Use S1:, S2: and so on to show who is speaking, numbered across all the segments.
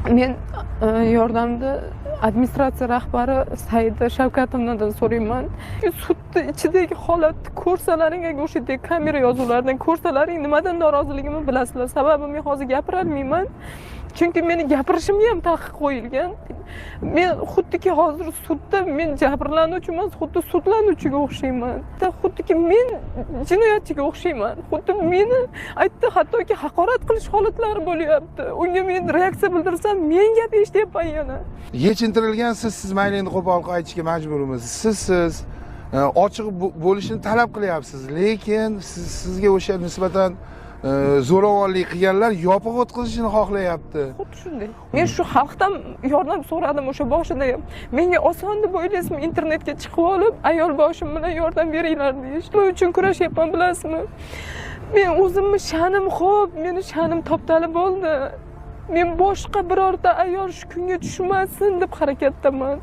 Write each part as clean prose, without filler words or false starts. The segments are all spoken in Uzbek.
S1: Men yordamni administratsiya rahbari Saida Shavkatovnadan so'rayman. Sudni ichidagi holatni ko'rsalaring, agar o'sha yerdagi kamera yozuvlaridan ko'rsalaring, nimadan noroziligimni bilasizlar. Sababi men hozir gapirolmayman. Chunki meni gapirishimga ham taqiq qo'yilgan. Men xuddiki hozir sudda men jabrlanuvchi emas, xuddi sudlanuvchiga o'xshayman. Xuddiki men jinoyatchiga o'xshayman. Xuddi meni aytdi, hattoki haqorat qilish holatlari bo'lyapti. Unga men reaksiya bildirsam, men gap eshityapman yana.
S2: Yechintirilgansiz, siz mayli endi qo'pol qilib aytishga majburmiz. Siz ochiq bo'lishini talab qilyapsiz, lekin sizga o'sha nisbatan zo'ravonlik qilganlar yopiq o'tkazishini xohlayapti.
S1: Xuddi shunday. Men shu xalqdan yordam so'radim o'sha boshida ham. Menga oson deb o'ylaysizmi internetga chiqib olib, ayol boshim bilan yordam beringlar deyish. Nima uchun kurashyapman bilasizmi? Men o'zimni sha'nim xo'p, meni sha'nim toptalib bo'ldi. Men boshqa birorta ayol shu kunga tushmasin deb harakatdaman.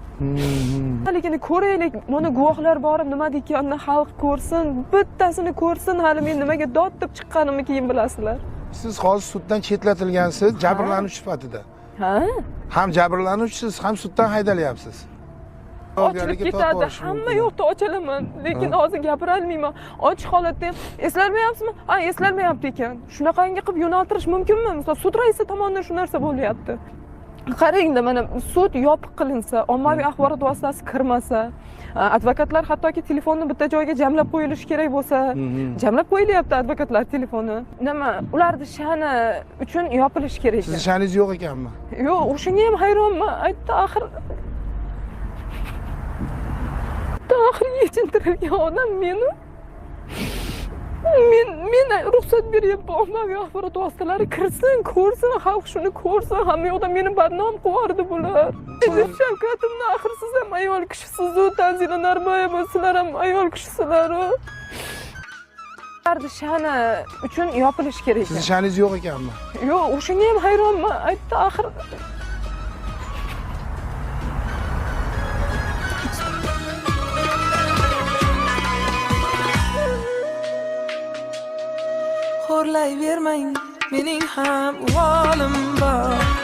S1: Haligini ko'raylik, mana guvohlar borib nima deyotganini xalq ko'rsin, bittasini ko'rsin, hali men nimaga dod deb chiqqanimni keyin bilasizlar.
S2: Siz hozir suddan chetlatilgansiz, jabrlanuvchi sifatida.
S1: Ha?
S2: Ham jabrlanuvchisiz, ham suddan haydalyapsiz.
S1: Ochilib ketadi, hamma yoqda ochilaman, lekin hozir gapirolmayman. Ochiq holatda ham eslatmayapsizmi? Ha, eslatmayapti ekan. Shunaqangi qilib yo'naltirish mumkinmi? Misol sud raisi tomonidan shu narsa bo'lyapti. Qarangda, mana sud yopiq qilinsa, ommaviy axborot vositasi kirmasa, advokatlar hattoki telefonni bitta joyga jamlab qo'yilishi kerak bo'lsa, jamlab qo'yilyapti advokatlar telefoni. Nima, ularni sha'ni uchun yopilishi kerak ekan.
S2: Sizni sha'ningiz yo'q ekanmi?
S1: Yo'q, o'shanga ham hayronman. Aytdi, axir yechintirilgan odam meni. Men ruxsat beryapman ommaviy axborot vositalari kirsin, ko'rsin, xalq shuni ko'rsin, hamma yoqda meni badnom qilyapti bular. Shavkatimni axir siz ham ayol kishisiz-u, Tanzila Norboyeva, sizlar ham ayol kishisizlar-u. Ularni sha'ni uchun yopilishi kerak
S2: Sizni
S1: ekan.
S2: sha'ningiz yo'q ekanmi?
S1: Yo'q, o'shanga ham hayronman. Aytdi, axir
S3: Xo'rlayvermang, mening ham uvolim bor.